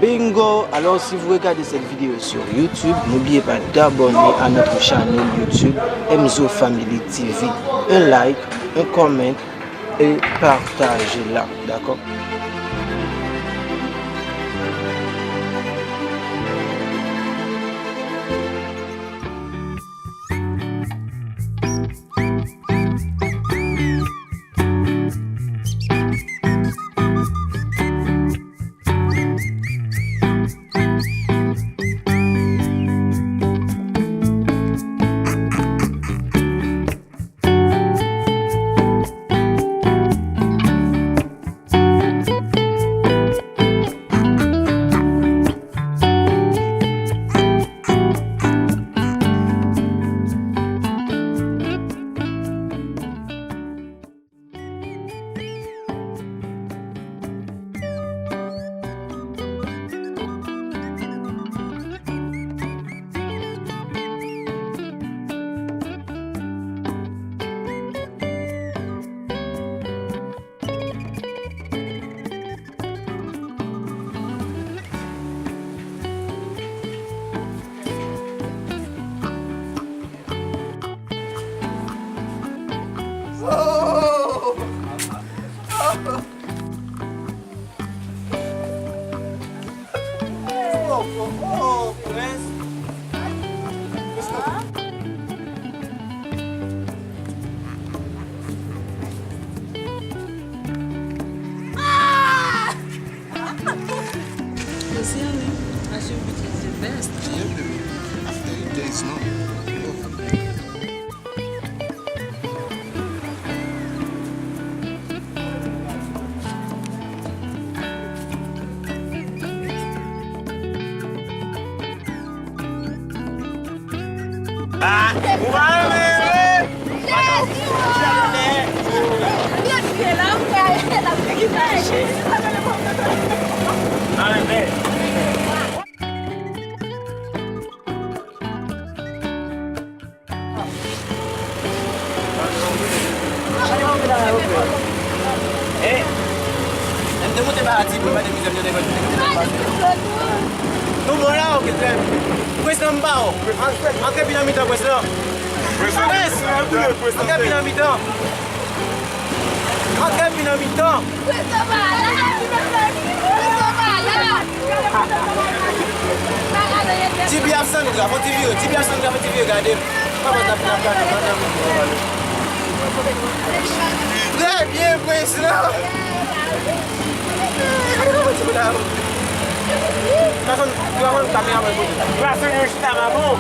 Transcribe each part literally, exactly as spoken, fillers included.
Bingo! Alors, si vous regardez cette vidéo sur YouTube, n'oubliez pas d'abonner à notre channel YouTube M Z O Family T V. Un like, un comment et partagez-la, d'accord? Sincerely, I should be the best. Yeah, baby. After eight days, no. Eh, m te monte ba a ti pou m pa de mizè, m te devan, m te devan. Nou bon la, ok, trè byen. Prezidan m ba w. Antre pi nan mitan, prezidan. Prens, antre pi nan mitan. Antre pi nan mitan. Prezidan pa la. Prezidan pa la. Tibi ap Sandra, fon ti vire. Tibi ap Sandra, fon ti vire, gade. Kòman n ap, n ap gade, n ap gade. Trè byen, prens lan. Gade kòman ti moun la. Gason, gason, kameraman, kote? Gason, yo chita, maman.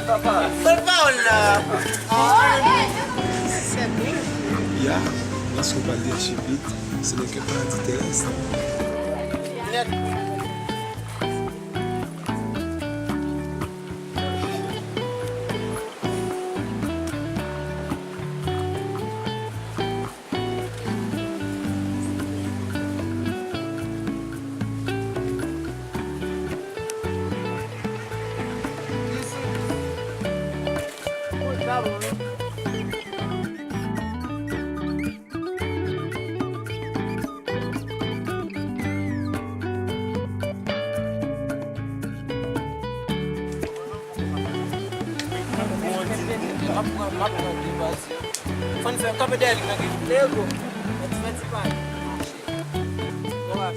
Papa. Papa, la. Ya, lorsqu'on parle d'Archipit, ce n'est qu'un paradis terrestre. M ap pran, m ap pran de baz. Fò n fè kanpe dèyè li nan gen. Lego. Mèt fè ti pale. Bon, ap.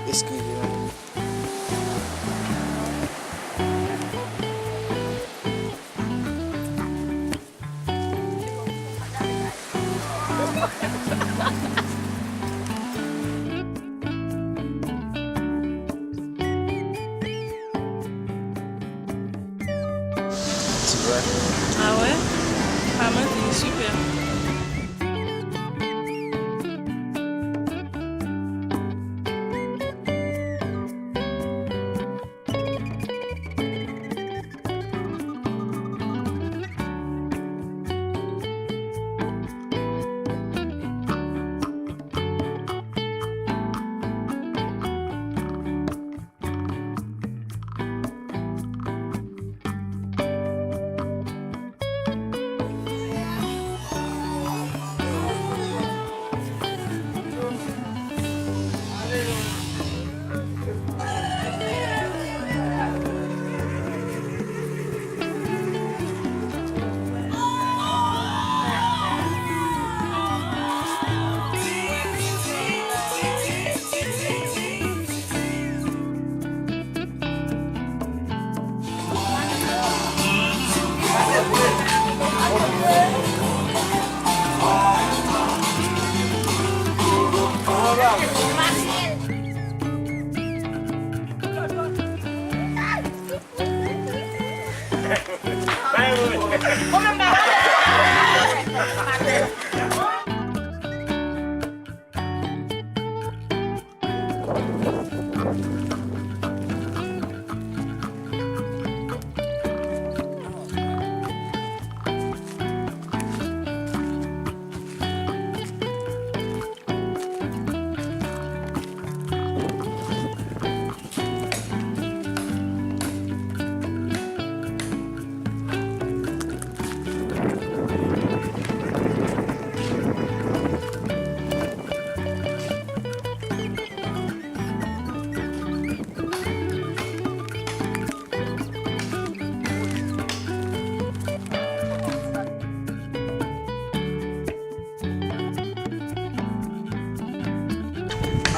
Eskize mwen. Ah ouais? Pa manti, li sipè.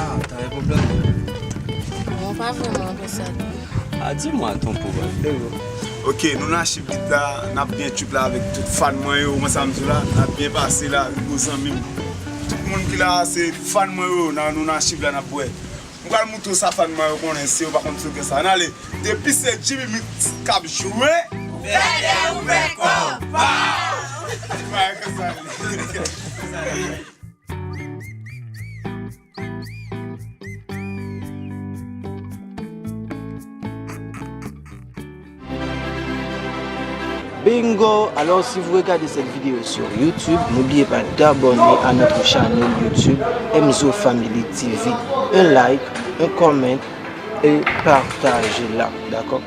Ah, ta gen pwoblèm. Non, pa vrèman, apre sa. Ah, dis-moi ton pouvoir, frérot. Ok, nou nan Archipit la, n ap byen trip la avèk tout fan mwen yo, mwen sa m di w la, n ap byen pase la, gwo zanmi m. Tout moun ki la, se fan mwen yo, nan, nou nan Archipit la, n ap bwè. M pral moutre w sa fan mwen yo konnen, si yo pa konn slogan sa. Ann ale, depi se Jimmy Mix k ap jwe. Fè dèyè ouvè kò. Pow! Bagay konsa li ye. Bingo! Alors, si vous regardez cette vidéo sur YouTube, n'oubliez pas d'abonner à notre channel YouTube M Z O Family T V. Un like, un comment et partagez-la, d'accord?